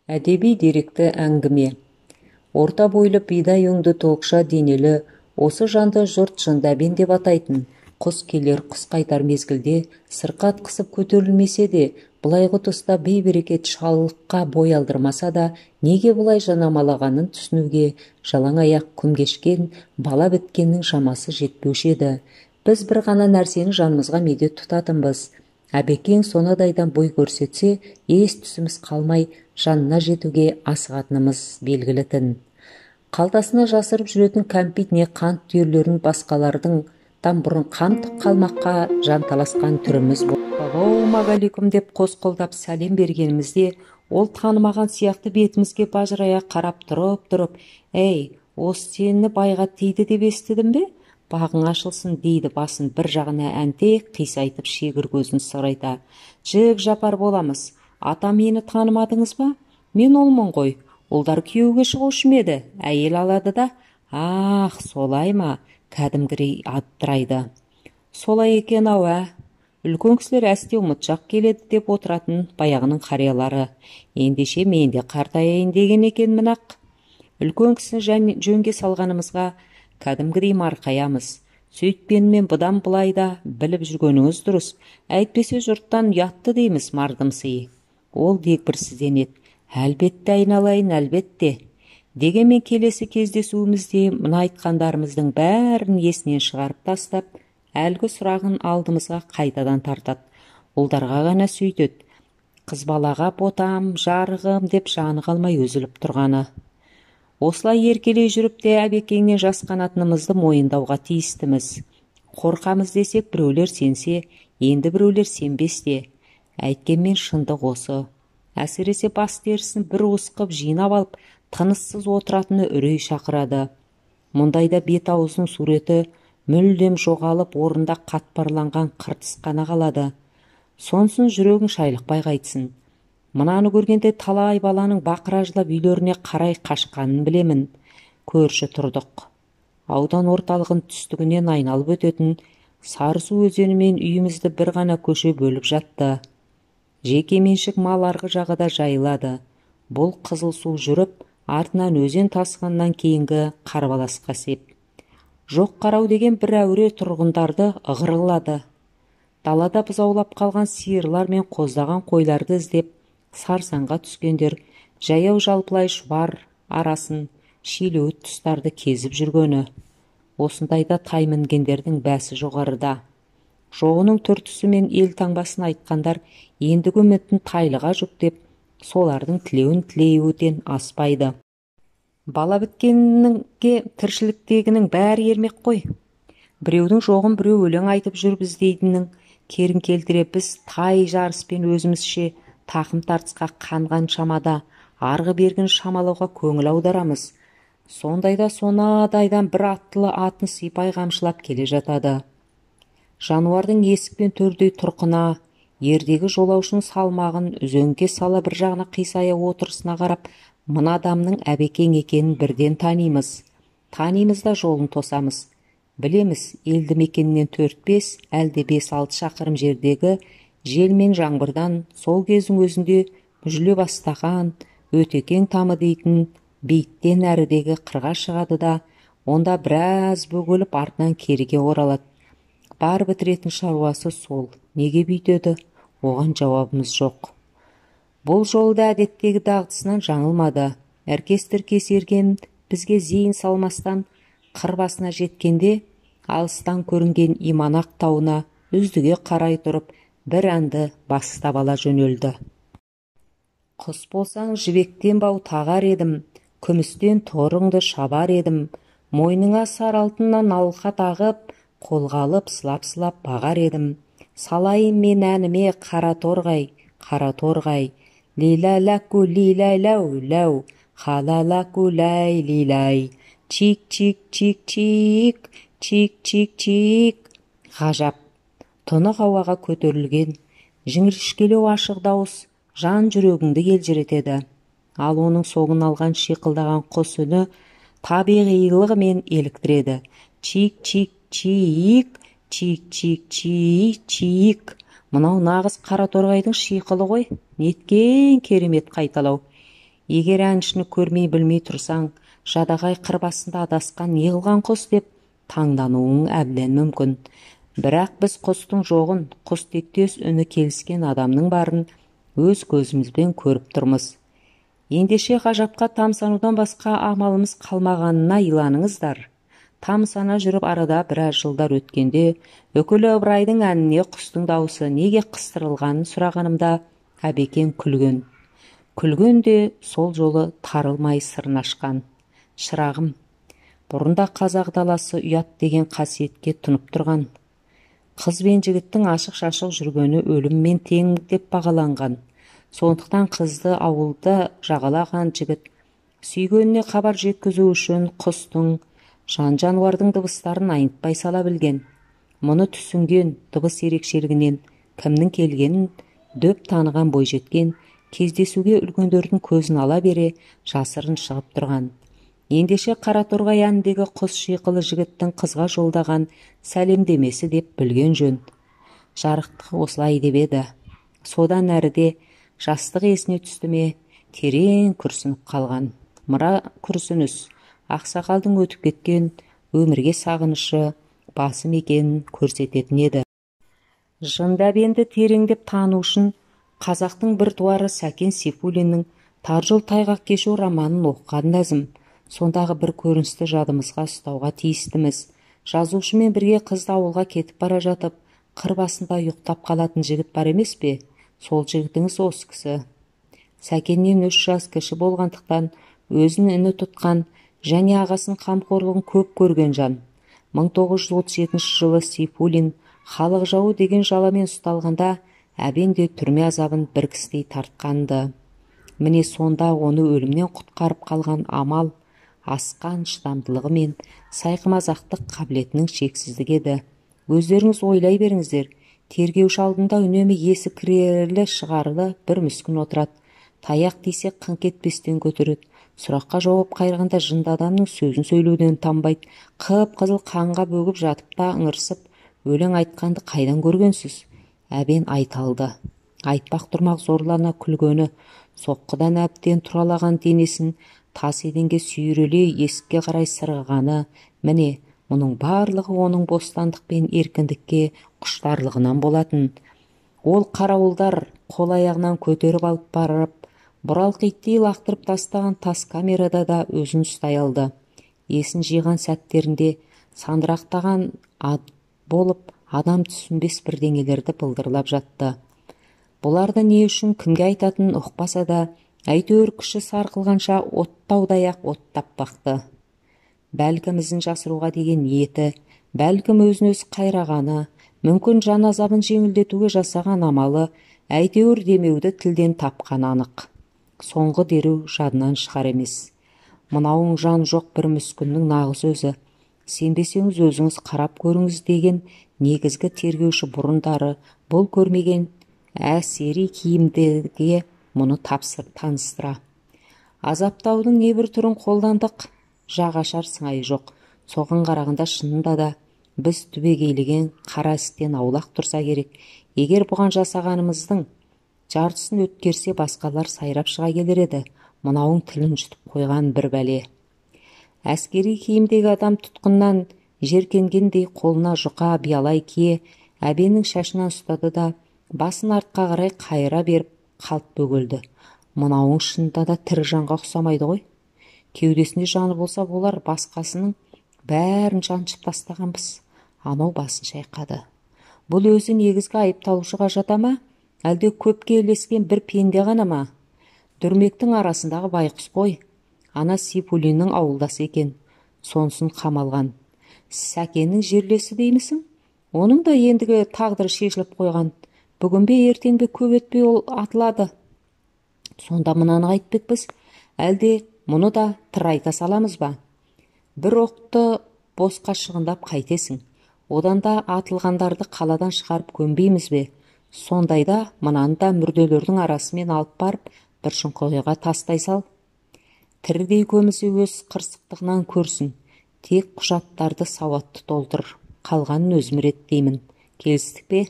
Әдеби деректі әңгіме. Орта бойлы, бидай өңді, толықша денелі осы жанды жұрт Жындәбен деп атайтын. Құс келер, құс қайтар мезгілде сырқат қысып көтерілмесе де, былайғы тұста бейберекет шалыққа бой алдырмаса да, неге бұлай жанамалағанын түсінуге жалаң аяқ күн кешкен бала біткеннің шамасы жетпеуші еді. Біз бір ғана нәрсені жанымызға медет тұтатынбыз. Әбекең сонадайдан бой көрсетсе, ес түсіміз қалмай жанына жетуге асығатынымыз белгілі-тін. Қалтасына жасырып жүретін кәмпит не қант түйірлерін басқалардың бұрын қамтып қалмаққа жанталасқан түріміз болды. Ассалаумағалейкум деп қос қолдап сәлем бергенімізде, ол танымаған сияқты бетімізге бажырая қарап тұрып-тұрып, «Әй, осы сені байға тиді деп естідім бе? Бағың ашылсын», дейді басын бір жағына әнтек қисайтып, шегір көзін сығырайта. «Жік жапар боламыз. Ата, мені танымадыңыз ба? Мен олмын ғой. Ұлдар күйеуге шығушы ма еді? Әйел алады да». «Ах, солай ма?» Кәдімгідей абдырайды. Солай екен-ау, ә? Үлкен кісілер әсте ұмытшақ келеді деп отыратын баяғының қариялары. Ендеше мен де қартаяйын деген екенмін-ақ. Үлкен кісіні жөнге салғанымызға кәдімгідей марқаямыз. Сөйткенмен бұдан былай да біліп жүргеніңіз дұрыс. Әйтпесе жұрттан ұятты дейміз мардымси. Ол дегбірсізденеді. Әлбетте, айналайын, әлбетте. Дегенмен келесі кездесуімізде мына айтқандарымыздың бәрін есінен шығарып тастап, әлгі сұрағын алдымызға қайтадан тартады. Ұлдарға ғана сөйтеді. Қыз балаға ботам, жарығым деп жаны қалмай үзіліп тұрғаны. Осылай еркелей жүріп те Әбекеңнен жасқанатынымызды мойындауға тиістіміз. Қорқамыз десек, біреулер сенсе, енді біреулер сенбес те. Әйткенмен шындық осы. Әсіресе бас терісін бір уыс қып жинап алып, тыныссыз отыратыны үрей шақырады. Мұндайда бет аузының суреті мүлдем жоғалып, орында қатпарланған қыртыс қана қалады. Сонсын жүрегің шайлықпай қайтсын. Мынаны көргенде талай баланың бақыра жылап үйлеріне қарай қашқанын білемін. Көрші тұрдық. Аудан орталығын түстігінен айналып өтетін Сарысу өзенімен үйімізді бір ғана көше бөліп жатты. Жеке меншік мал арғы жағада жайылады. Бұл қызыл су жүріп, артынан өзен тасқаннан кейінгі қарбаласқа сеп. Жоқ қарау деген бір әуре тұрғындарды ығырылады. Далада бұзаулап қалған сиырлар мен қоздаған қойларды іздеп сарсаңға түскендер жаяу жалпылай шұбар арасын, шилеуіт тұстарды кезіп жүргені. Осындайда тай мінгендердің бәсі жоғарыда. Жоғының түр-түсі мен ел таңбасын айтқандар ендігі үмітін тайлыға жүктеп, солардың тілеуін тілеуден аспайды. Бала біткенге тіршіліктегінің бәрі ермек қой. Біреудің жоғын біреу өлең айтып жүріп іздейтіннің керін келтіре біз тай жарыспен өзімізше тақым тартысқа қанған шамада арғы бергін шамалауға көңіл аударамыз. Сондайда сонадайдан бір аттылы атын сипай қамшылап келе жатады. Жануардың есік пен төрдей тұрқына, ердегі жолаушының салмағын үзеңге сала бір жағына қисая отырысына қарап, мына адамның Әбекең екенін бірден танимыз. Танимыз да жолын тосамыз. Білеміз, елді мекеннен 4-5, әлде 5-6 шақырым жердегі жел мен жаңбырдан сол кездің өзінде мүжіле бастаған Өтекең тамы дейтін бейіттен әрідегі қырға шығады да, онда біраз бөгеліп артынан керіге оралады. Бар бітіретін шаруасы сол. Неге бүйтеді? Оған жауабымыз жоқ. Бұл жолда әдеттегі дағдысынан жаңылмады. Әркес-тіркес ерген бізге зейін салмастан қыр басына жеткенде алыстан көрінген Иманақ тауына үздіге қарай тұрып, бір әнді бастап ала жөнелді. Құс болсаң жібектен бау тағар едім, күмістен торыңды шабар едім, мойныңа сары алтыннан алқа тағып, қолға алып сылап-сылап бағар едім. Салайын мен әніме қара торғай, қара торғай, лила-ләку лилай-ләу-ләу, ха-ла-ләку ләй-лилай, чик-чик-чик-чик, чик-чик-чик. Ғажап, тұнық ауаға көтерілген жіңішкелеу ашық дауыс жан жүрегіңді елжіретеді. Ал оның соңын алған шиқылдаған құс үні табиғилығымен еліктіреді. Чик-чик-чик, Егер әншіні көрмей білмей тұрсаң, жадағай қыр басында адасқан не қылған құс деп таңдануың әбден мүмкін. Бірақ біз құстың жоғын, құс тектес үні келіскен адамның барын өз көзімізбен көріп тұрмыз. Ендеше ғажапқа тамсанудан басқа амалымыз қалмағанына иланыңыздар. Тамсана жүріп арада біраз жылдар өткенде Үкілі Ыбырайдың әніне құстың даусы неге қыстырылғанын сұрағанымда Әбекең күлген. Күлген де сол жолы тарылмай сырын ашқан. Шырағым, бұрында қазақ даласы ұят деген қасиетке тұнып тұрған. Қыз бен жігіттің ашық-шашық жүргені өліммен тең деп бағаланған. Сондықтан қызды ауылда жағалаған жігіт сүйгеніне хабар жеткізу үшін құстың, жан-жануардың дыбыстарын айнытпай сала білген. Мұны түсінген дыбыс ерекшелігінен кімнің келгенін дөп таныған бойжеткен кездесуге үлкендердің көзін ала бере жасырын шығып тұрған. Ендеше Қараторғай әніндегі құс шиқылы жігіттің қызға жолдаған сәлемдемесі деп білген жөн. Жарықтық осылай деп еді. Содан әріде жастық есіне түсті ме, терең күрсініп қалған. Мыра күрсініс ақсақалдың өтіп кеткен өмірге сағынышы басым екенін көрсететін еді. Жындәбенді тереңдеп тану үшін қазақтың бір туары Сәкен Сейфуллиннің «Тар жол тайғақ кешу» романын оқыған ләзім. Сондағы бір көріністі жадымызға ұстауға тиістіміз. Жазушымен бірге қызды ауылға кетіп бара жатып, қыр басында ұйықтап қалатын жігіт бар емес пе? Сол жігітіңіз осы кісі. Сәкеннен 3 жас кіші болғандықтан өзін іні тұтқан және ағасын қамқорлығын көп көрген жан. 1937 жылы Сейфуллин халық жауы деген жаламен ұсталғанда Әбен де түрме азабын бір кісідей тартқанды. Міне сонда оны өлімнен құтқарып қалған амал асқан шыдамдылығы мен сайқымазақтық қабілетінің шексіздігі еді. Өздеріңіз ойлай беріңіздер, тергеуші алдында үнемі есі кірерлі шығарлы бір мүскін отырады. Таяқ тисе қыңқ етпестен көтереді. Сұраққа жауап қайырғанда жынды адамның сөзін сөйлеуден танбайды. Қып-қызыл қанға бөгіп жатып та ыңырсып өлең айтқанды қайдан көргенсіз? Әбен айта алды. Айтпақ тұрмақ зорлана күлгені, соққыдан әбден тұралаған денесін тас еденге сүйрелей есікке қарай сырғығаны, міне, мұның барлығы оның бостандық пен еркіндікке құштарлығынан болатын. Ол қарауылдар қол аяғынан көтеріп алып барып, бұралқы иттей лақтырып тастаған тас камерада да өзін ұстай алды. Есін жиған сәттерінде сандырақтаған болып адам түсінбес бірдеңелерді былдырлап жатты. Бұларды не үшін кімге айтатынын ұқпаса да, әйтеуір күші сарқылғанша оттаудай-ақ оттап бақты. Бәлкім ізін жасыруға деген ниеті, бәлкім өзін өзі қайрағаны, мүмкін жан азабын жеңілдетуге жасаған амалы, әйтеуір демеуді тілден тапқан анық. Соңғы дереу жадынан шығар емес. Мынауың жан жоқ бір мүскіннің нағыз өзі. Сенбесеңіз өзіңіз қарап көріңіз деген негізгі тергеуші бұрындары бұл көрмеген әсери киімдерге мұны тапсырып таныстыра. Азаптаудың небір түрін қолдандық, жақ ашар сыңайы жоқ. Соған қарағанда шынында да біз түбегейлеген қара істен аулақ тұрса керек. Егер бұған жасағанымыздың жартысын өткерсе, басқалар сайрап шыға келер еді. Мынауың тілін жұтып қойған бір бәле. Әскери киімдегі адам тұтқыннан жеркенгендей қолына жұқа биялай кие Әбеннің шашынан ұстады да басын артқа қарай қайыра беріп қалт бөгелді. Мынауың шынында да тірі жанға ұқсамайды ғой. Кеудесінде жаны болса болар, басқасының бәрін жаншып тастағанбыз. Анау басын шайқады. Бұл өзі негізгі айыпталушыға жата ма, әлде көпке ілескен бір пенде ғана ма? Дүрмектің арасындағы байқұс қой. Ана Сейфуллиннің ауылдасы екен, сонсын қамалған. Сәкеннің жерлесі деймісің? Оның да ендігі тағдыры шешіліп қойған. Бүгін бе, ертең бе, көп өтпей ол атылады. Сонда мынаны қайтпекпіз, әлде мұны да тырайта саламыз ба? Бір оқты босқа шығындап қайтесің. Одан да атылғандарды қаладан шығарып көмбейміз бе? Сондайда мынаны да мүрделердің арасымен алып барып, бір шұңқырға тастай сал. Тірідей көмілсе өз қырсықтығынан көрсін. Тек құжаттарды сауатты толтыр. Қалғанын өзім реттеймін. Келістік пе?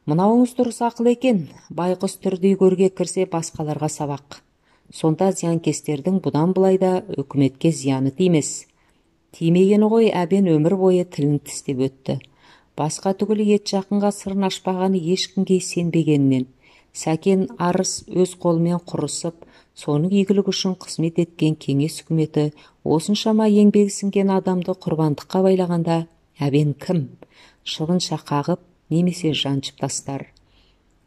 Мынауыңыз дұрыс ақыл екен. Байқұс тірідей көрге кірсе басқаларға сабақ. Сонда зиянкестердің бұдан былай да үкіметке зияны тимес. Тимегені ғой, Әбен өмір бойы тілін тістеп өтті. Басқа түгілі ет жақынға сырын ашпағаны ешкімге сенбегенінен. Сәкен арыс өз қолымен құрысып, соның игілігі үшін қызмет еткен кеңес үкіметі осыншама еңбегі сіңген адамды құрбандыққа байлағанда Әбен кім? Шыбынша қағып немесе жаншып тастар.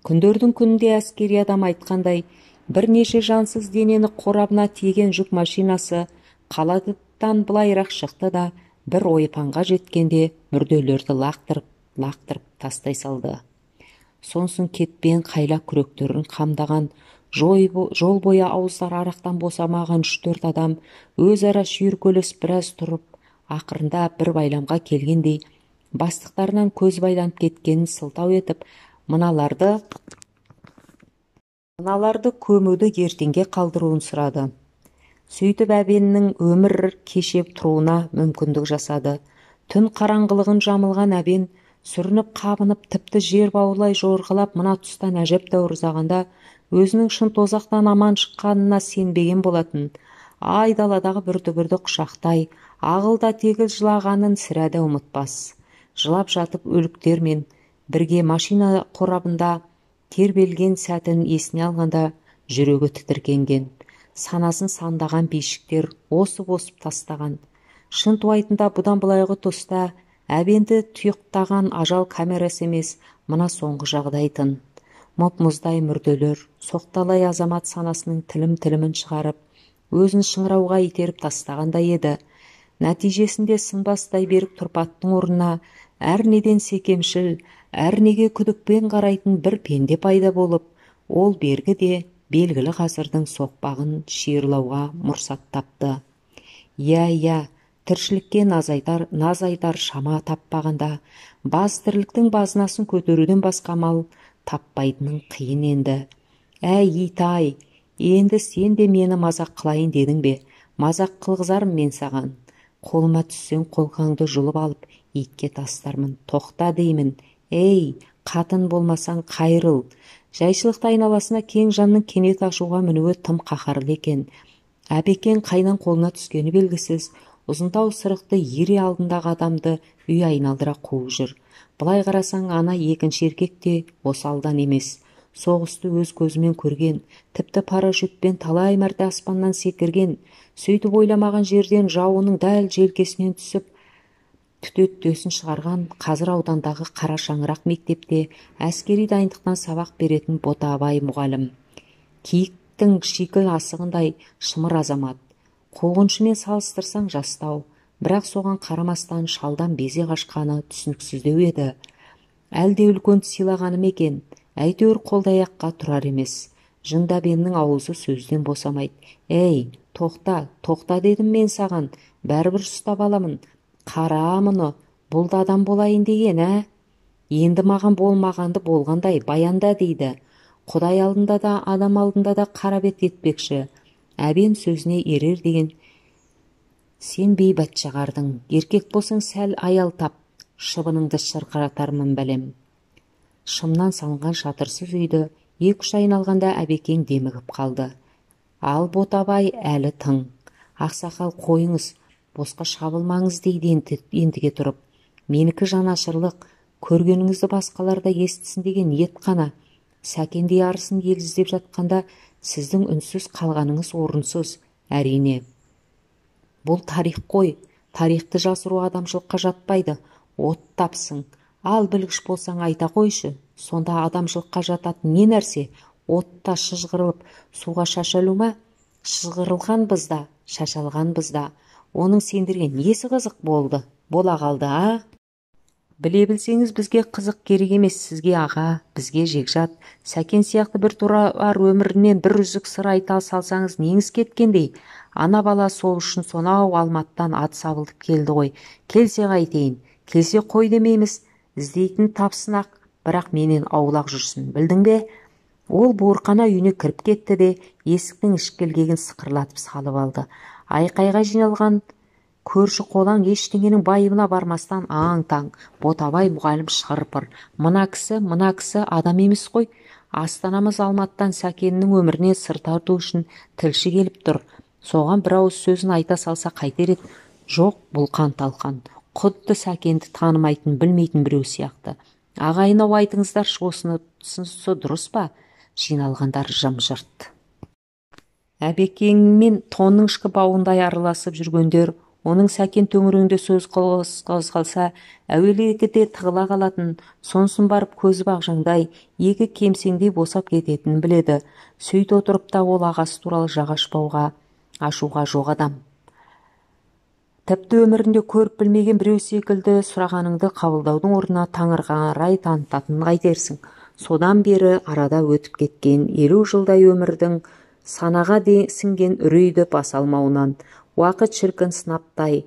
Күндердің күнінде әскери адам айтқандай, бірнеше жансыз денені қорабына тиеген жүк машинасы қаладан былайырақ шықты да, бір ойпаңға жеткенде мүрделерді лақтырып-лақтырып тастай салды. Сонсын кетпен қайла күректерін қамдаған, жол бойы ауыздары арақтан босамаған 3-4 адам өзара шүйіркелесіп біраз тұрып, ақырында бір байламға келгендей, бастықтарынан көз байланып кеткенін сылтау етіп, мыналарды көмуді ертеңге қалдыруын сұрады. Сөйтіп Әбеннің өмір кешеп тұруына мүмкіндік жасады. Түн қараңғылығын жамылған Әбен сүрініп қабынып, тіпті жер бауырлай жорғалап мына тұстан әжептәуір ұзағанда өзінің шын тозақтан аман шыққанына сенбеген болатын. Айдаладағы бір түбірді құшақтай, ағылда тегіл жылағанын сірә де ұмытпас. Жылап жатып өліктермен бірге машина қорабында тербелген сәтін есіне алғанда жүрегі тітіркенген. Санасын сандаған бишіктер осып-осып тастаған. Шынтуайтында бұдан былайғы тұста Әбенді тұйықтаған ажал камерасы емес, мына соңғы жағдайтын. Мұп-мұздай мүрделер, соқталай азамат санасының тілім-тілімін шығарып, өзін шыңырауға итеріп тастағандай еді. Нәтижесінде сынбастай берік тұрпаттың орнына әрнеден секемшіл, әрнеге күдікпен қарайтын бір пенде пайда болып, ол бергі де белгілі ғасырдың соқпағын шиырлауға мұрсат тапты. Иә, иә, тіршілікке наз айтар шама таппағанда, баз тірліктің базынасын көтеруден басқа мал таппайтының қиын енді. Әй, итай, енді сен де мені мазақ қылайын дедің бе? Мазақ қылғызарым мен саған. Қолыма түссең қолқаңды жұлып алып, итке тастармын. Тоқта деймін. Ей, қатын болмасаң қайрыл. Жайшылықта айналасына кең жанның кенет ашуға мінуі тым қаһарлы екен. Әбекең қайдан қолына түскені белгісіз, ұзынтау сырықты ере алдындағы адамды үй айналдыра қуып жүр. Былай қарасаң, ана екінші еркек те осалдан емес. Соғысты өз көзімен көрген, тіпті парашютпен талай мәрте аспаннан секірген, сөйтіп ойламаған жерден жауының дәл желкесінен түсіп, түтеттесін шығарған қазір аудандағы қара шаңырақ мектепте әскери дайындықтан сабақ беретін Ботабай мұғалім. Киіктің шикіл асығындай шымыр азамат. Қуғыншымен салыстырсаң жастау, бірақ соған қарамастан шалдан безе қашқаны түсініксіздеу еді. Әлде үлкен сыйлағаным екен, әйтеуір қолдаяққа тұрар емес. Жындабеннің аузы сөзден босамайды. Ей, тоқта, тоқта дедім мен саған, бәрібір ұстап аламын. Қара мұны, бұл да адам болайын деген, ә? Енді маған болмағанды болғандай баянда дейді. Құдай алдында да, адам алдында да қара бет етпекші. Әбен сөзіне ерер деген сен бейбат шығардың. Еркек болсаң сәл аял тап, шыбыныңды шырқыратармын бәлем. Шымнан салынған шатырсыз үйді 2-3 айналғанда Әбекең демігіп қалды. Ал Ботабай әлі тың. Ақсақал қойыңыз, босқа шабылмаңыз дейді ентіге тұрып. Менікі жанашырлық, көргеніңізді басқалар да естісін деген ниет қана. Сәкендей арысын ел іздеп жатқанда сіздің үнсіз қалғаныңыз орынсыз, әрине. Бұл тарих қой, тарихты жасыру адамшылыққа жатпайды. Оттапсың, ал білгіш болсаң айта қойшы, сонда адамшылыққа жататын не нәрсе? Отта шыжғырылып, суға шашалу ма? Шыжғырылғанбыз да, шашалғанбыз да. Оның сендерге несі қызық болды, бола қалды, а? Біле білсеңіз, бізге қызық керек емес, сізге аға, бізге жекжат. Сәкен сияқты бір турар өмірінен бір үзік сыр айта салсаңыз неңіз кеткендей. Ана бала сол үшін сонау Алматтан ат сабылтып келді ғой. Келсе қайтейін, келсе қой демейміз, іздейтін тапсын ақ, бірақ менен аулақ жүрсін, білдің бе? Ол буырқана үйіне кіріп кетті де, есіктің ішкі ілгегін сықырлатып салып алды. Айқайға жиналған көрші қолаң ештеңенің байыбына бармастан аң-таң. Ботабай мұғалім шырпыр. Мына кісі, мына кісі адам емес қой. Астанамыз Алматыдан Сәкеннің өміріне сыр тарту үшін тілші келіп тұр. Соған бір ауыз сөзін айта салса қайтер еді? Жоқ, бұл қан-талқан. Құдды Сәкенді танымайтын, білмейтін біреу сияқты. Ағайын-ау, айтыңыздаршы, осынысы дұрыс па? Жиналғандар жым-жырт. Әбекеңмен тонның ішкі бауындай араласып жүргендер, оның Сәкен төңірегінде сөз қозғалса, әуелі екіде тығыла қалатын, сонсын барып көзі бағжаңдай, екі кемсеңдей босап кететінін біледі. Сөйте отырып та ол ағасы туралы жақ ашуға жоқ адам. Тіпті өмірінде көріп білмеген біреу секілді сұрағаныңды қабылдаудың орнына таңырқаған рай танытатынын қайтерсің. Содан бері арада өтіп кеткен 50 жылдай өмірдің санаға сіңген үрейді баса алмауынан, уақыт шіркін сынаптай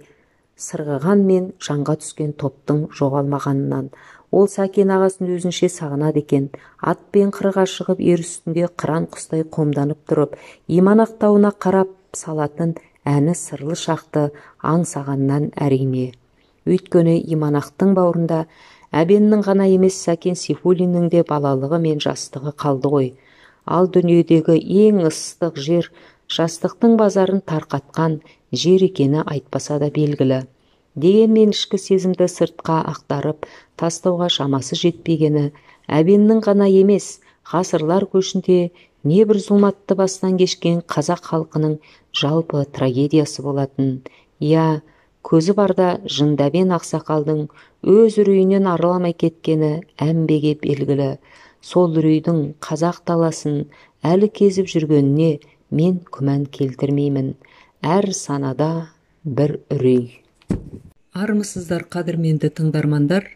сырғығанмен жанға түскен топтың жоғалмағанынан. Ол Сәкен ағасын өзінше сағынады екен. Атпен қырға шығып, ер үстінде қыран құстай қомданып тұрып, Иманақ тауына қарап салатын әні сырлы шақты аңсағаннан әрине. Өйткені Иманақтың бауырында Әбеннің ғана емес, Сәкен Сейфуллиннің де балалығы мен жастығы қалды ғой. Ал дүниедегі ең ыстық жер жастықтың базарын тарқатқан жер екені айтпаса да белгілі. Дегенмен ішкі сезімді сыртқа ақтарып тастауға шамасы жетпегені Әбеннің ғана емес, ғасырлар көшінде небір зұлматты бастан кешкен қазақ халқының жалпы трагедиясы болатын. Я, көзі барда Жындәбен ақсақалдың өз үрейінен арыламай кеткені әмбеге белгілі. Сол үрейдің қазақ даласын әлі кезіп жүргеніне мен күмән келтірмеймін. Әр санада бір үрей. Армысыздар, қадірменді тыңдармандар,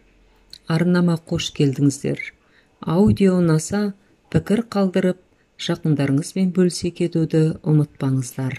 арнама қош келдіңіздер. Аудио ұнаса, пікір қалдырып, жақындарыңызбен бөлісе кетуді ұмытпаңыздар.